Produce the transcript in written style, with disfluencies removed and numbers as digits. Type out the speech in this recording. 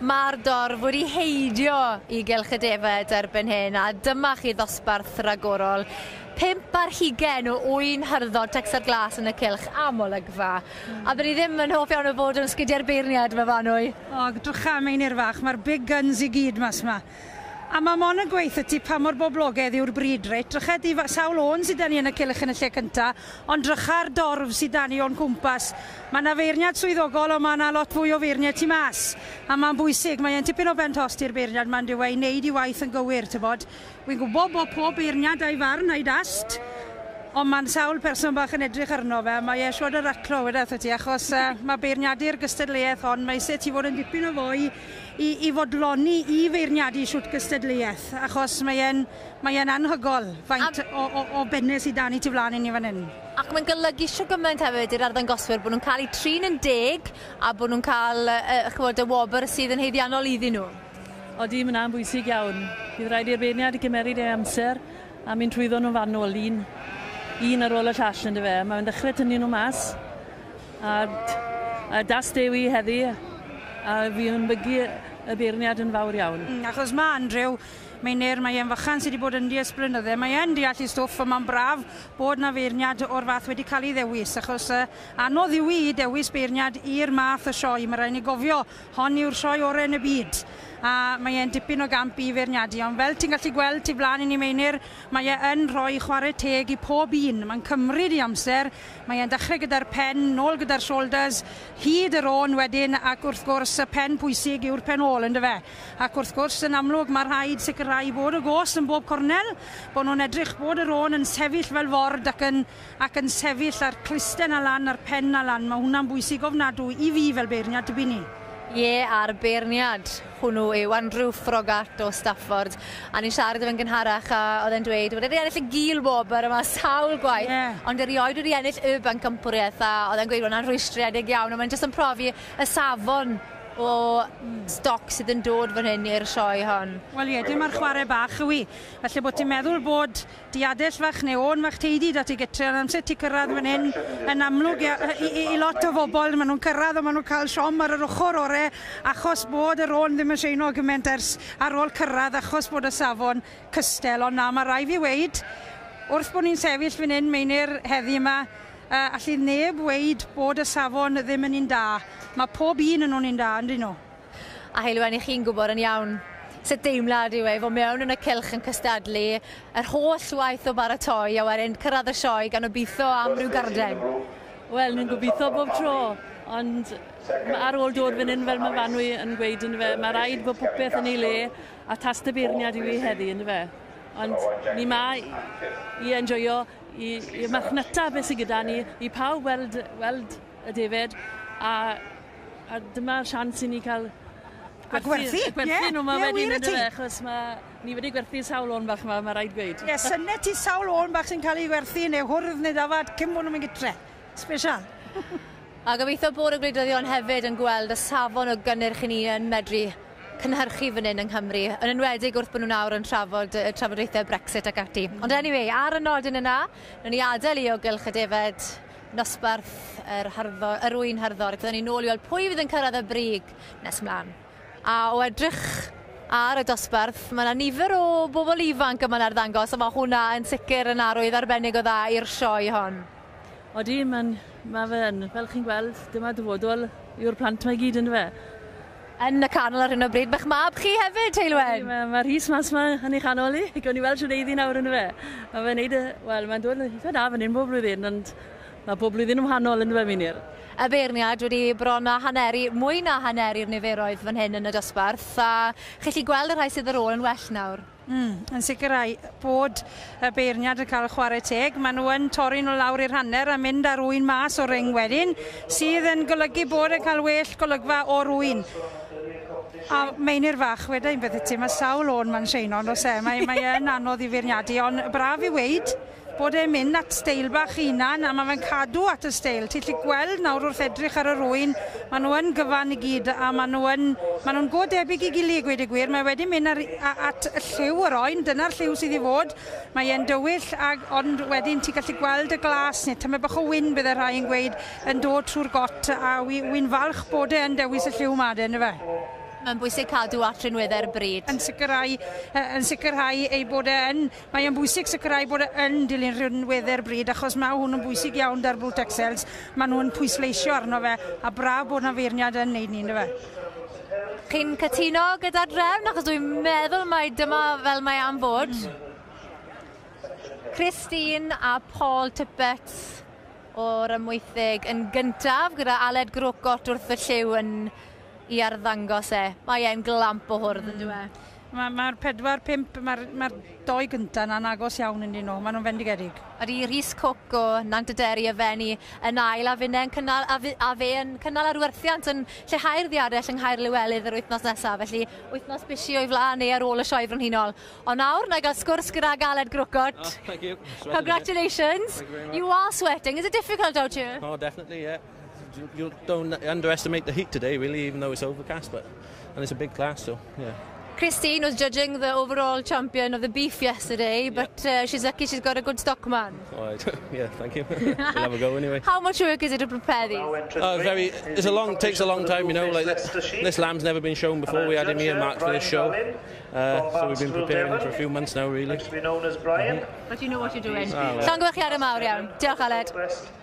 Mae'r dorf wedi heidio i Gylch y Defaid erbyn hyn, a dyma chi ddosbarth ragorol. 25 o ŵyn hyrddod Texel Glas yn y cylch am olygfa. A byddwn ni ddim yn hoff iawn o fod yn sgidiau'r beirniad, Myfanwy. O, drycha, Meinir fach, mae'r big guns i gyd mas 'ma. A mae mon yn gweithio ti pa mor boblogaidd yw'r brid, reit? Drycha di sawl ôn sydd 'da ni yn y cylch yn y lle cynta, ond drycha'r dorf sydd 'da ni o'n cwmpas. Mae yna feirniad swyddogol, ond mae yna lot fwy o feirniad tu mas. A mae'n bwysig, mae'n tipyn o ben tost i'r beirniad ma'n dyw e i wneud i waith yn gywir, ti'n bod. Wy'n gwybod bod pob beirniad a'i farn a'i dast, ond mae'n sawl person bach yn edrych arno fe, a mae e siwr o ratlo wedi wrtho ti, achos mae beirniadu'r gystadleuaeth hon, mae eisiau ti fod yn dipyn o foi i fodloni i feirniadu siwt gystadleuaeth, achos mae'n mae anhygol faint o bennau sydd 'da ni tu flaen i ni fan hyn. Ac mae'n golygu shwt gymaint hefyd i'r arddangoswyr bod nhw'n cael eu trin yn deg a bod nhw'n cael ch'mod, y wobr sydd yn haeddiannol iddyn nhw. Odi, mae hwnna'n bwysig iawn. Bydd rhaid i'r beirniad gymeryd ei amser a mynd trwyddo nhw'n fanwl, un ar ôl y llall yn fe. Mae'n dechrau tynnu nhw mas. A das Dewi heddi, a fi yn mygu y beirniad yn fawr iawn. Achos mae Andrew, Meinir, mae e'n fychan sydd wedi bod yn di ers blynydde, mae e'n deall i stwff, a mae'n braf bod na feirniad o'r fath wedi cael ei ddewis, achos anodd yw i dewis beirniad i'r math o sioe. Mae rhaid ni gofio, hon yw'r sioe orau yn y byd, a mae e'n dipyn o gamp i feirniadu. Ond fel ti'n gallu gweld tu flaen i ni, Meinir, mae e yn rhoi chwarae teg i pob un. Mae'n cymryd i amser, mae e'n dechrau gyda'r pen, nôl gyda'r shoulders, hyd yr ôn wedyn, ac wrth gwrs y pen pwysig yw'r pen ôl, ynddo fe. Ac wrth gwrs yn amlwg mae rhaid sicrhau bod y gos yn bob cornel, bod nhw'n edrych bod yr ôn yn sefyll fel ford ac yn sefyll a'r clusten a lan a'r pen a lan. Mae hwnna'n bwysig ofnadwy i fi fel beirniad, dybyn ni. Ie, a'r beirniad hwnnw yw Andrew Froggatt o Stafford. A ni'n siarad efo'n gynharach a oedd e'n dweud bod wedi ennill y gil wobr yma sawl gwaith, ond erioed wedi ennill y bencampwriaeth, a oedd e'n gweud bod hwnna'n rhwystredig iawn, ond mae'n jyst yn profi y safon o stoc sydd yn dod fan hyn i'r sioe hon. Wel ie, dim ar chwarae bach yw i. Felly bod ti'n meddwl bod diadell fach neu ôn fach teidi da ti gytre, ond amser ti cyrraedd fan hyn, yn amlwg i lot o bobl, maen nhw'n cyrraedd a maen nhw'n cael siom ar yr ochr ore, achos bod yr ôn ddim yn seino gymaint ers ar ôl cyrraedd, achos bod y safon cystel. Ond na, mae rai fi weid, wrth bod ni'n sefyll fan hyn, Meinir, heddi yma, allu neb weid bod y safon ddim yn un da. Mae pob un yn nhw'n un da, yndyn nhw. A Heulwen, i chi'n gwybod yn iawn sut deimlad yw e fod mewn yn y cylch yn cystadlu, yr holl waith o baratoi a wedyn cyrraedd y sioe gan obeithio am ryw garden. Wel, ni'n gobeithio bob tro, ond ar ôl dod fan hyn, fel mae Fanwy yn gweud yn fe, mae rhaid bod popeth yn ei le a tast y beirniad yw i heddi yn fe. Ond ni ma i enjoyo, i marchnata beth sydd gyda ni, i pawb weld y defed, a dyma'r siawns i ni cael A gwerthu, gwerthu nhw ma ie, wedyn wir yn y ti. fe, achos ma, ni wedi gwerthu sawl ôn bach yma, mae rhaid gweud. Ie, synet ti sawl ôn bach sy'n cael ei werthu neu hwrdd neu dafad cyn bod nhw'n mynd gytre. Special. A gobeithio bod y gwleidyddion hefyd yn gweld y safon o gynnyrch i ni yn medru cynhyrchu fan hyn yng Nghymru, yn enwedig wrth bod nhw nawr yn trafod y trafodaethau Brexit ac ati. Ond anyway, ar y nodyn yna, wnawn ni adael i o gylch y defed nosbarth yr ŵyn hyrddod, ac fyddwn ni nôl i weld pwy fydd yn cyrraedd y brig nes mlaen. A o edrych ar y dosbarth, mae yna nifer o bobl ifanc yma'n arddangos, a mae hwnna yn sicr yn arwydd arbennig o dda i'r sioe hon. Odi, ma fe yn. Fel chi'n gweld, dyma dyfodol yw'r plant mae gyd yn fe. Yn y canol ar hyn o bryd, mae'ch mab chi hefyd, Heulwen? Mae Rhys mas ma yn ei chanol i. Gawn ni weld shwt eiddi nawr yn fe. Mae fe'n neud, wel, mae'n dod yn eitha da fan hyn bob blwyddyn, ond mae bob blwyddyn yn wahanol yn fe, Meinir. Y beirniad wedi bron â haneru, mwy na haneru'r niferoedd fan hyn yn y dosbarth, a chi gallu gweld y rhai sydd ar ôl yn well nawr. Yn sicrhau bod y beirniad yn cael chwarae teg. Maen nhw yn torri nhw lawr i'r hanner a mynd ar ŵyn mas o'r ring wedyn, sydd yn golygu bod yn cael well golygfa o'r ŵyn. A Meinir fach, weda i'n beth i ti, mae sawl ôn ma'n seino, ond oes e, mae e'n anodd i feirniadu, ond braf i weid bod e'n mynd at steil bach hunan a mae fe'n cadw at y steil. Ti'n gallu gweld nawr wrth edrych ar yr ŵyn, maen nhw yn gyfan i gyd a maen nhw'n go debyg i gilydd, gweud y gwir. Mae wedi mynd at y lliw yr oen, dyna'r lliw sydd i fod. Mae e'n dywyll, ond wedyn ti'n gallu gweld y glas neu tymed bach o wyn bydde rhai yn gweud yn dod trwy'r got, a wi'n falch bod e yn dewis y lliw 'ma de, yndyfe? Mae'n bwysig cadw at rinweddau'r bryd. Yn sicrhau ei bod e yn, mae'n bwysig sicrhau bod e yn dilyn rhinweddau'r bryd, achos mae hwn yn bwysig iawn da'r Bull Texels. Maen nhw'n pwysleisio arno fe, a braf bod na feirniad yn neud ni, fe. Chi'n cytuno gyda'r drefn, achos dwi'n meddwl mai dyma fel mae am fod. Christine a Paul Tippett o'r Amwythig yn gyntaf, gyda Aled Grocott wrth y llyw yn i arddangos e. Mae e'n glamp o hwrdd, yn dweud. Mae'r ma pedwar, pump, mae'r ma doi gyntaf na'n agos iawn yn nhw. Maen nhw'n fendigedig. Ydy Rhys Cook o Nant y Deri y Fenni yn ail a, finne'n cynnal, a fe yn cynnal arwerthiant yn lleihau'r ddiadell yng Nghaerliwelydd yr wythnos nesaf. Felly wythnos bisi o'i flaen neu ar ôl y Sioe Frenhinol. Ond nawr, na i gael sgwrs gyda Aled Grocott. Oh, thank you. Congratulations. Thank you very much. You are sweating. Is it difficult out here? Oh, definitely, yeah. You don't underestimate the heat today, really, even though it's overcast, but and it's a big class, so yeah. Christine was judging the overall champion of the beef yesterday, but she's lucky she's got a good stockman. All right. Yeah, thank you. We'll have a go anyway. How much work is it to prepare these? Very. It's a long. Takes a long time. Like this lamb's never been shown before. We had him earmarked for this show, so we've been preparing him for a few months now, really. But you know what you're doing. Llongyfarchiadau mawr iawn. Diolch, Aled.